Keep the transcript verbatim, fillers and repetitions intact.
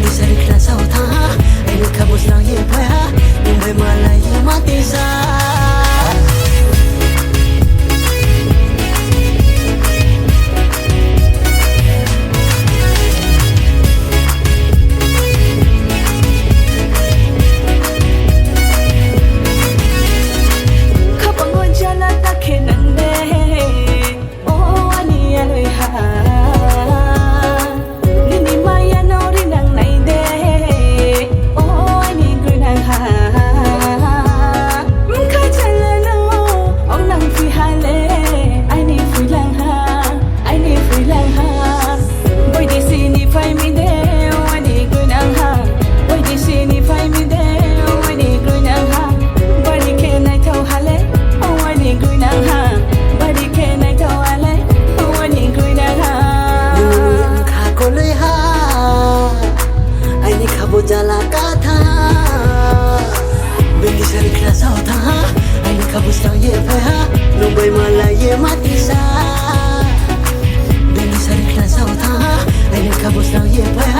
Isari khna sao tha, aini kha bwslang ye phai ha, nwng bai malai ye ma tisa. Khapango jala ta khe nang de. O ani aloi ha, nini maya no rinang nai de. O ani gwnang ha, mkha chala no ong nang phi ha le, ani phuilang ha, ani phuilang ha. Boidisi ni phai mi de, o ani gwnang ha. Boidisi ni phai mi de, o ani gwnang ha. Bari khe naithok ha le, o ani gwnang ha. Bari khe naithok ha le, o ani gwnang ha. Nwng kha koloi ha, aini kha bo jala ka tha. Bini sari khna sao tha, aini kha bwslang ye phai ha. Nwng bai malai ye ma tisa. Bini sari khna sao tha, aini kha bwslang ye phai ha.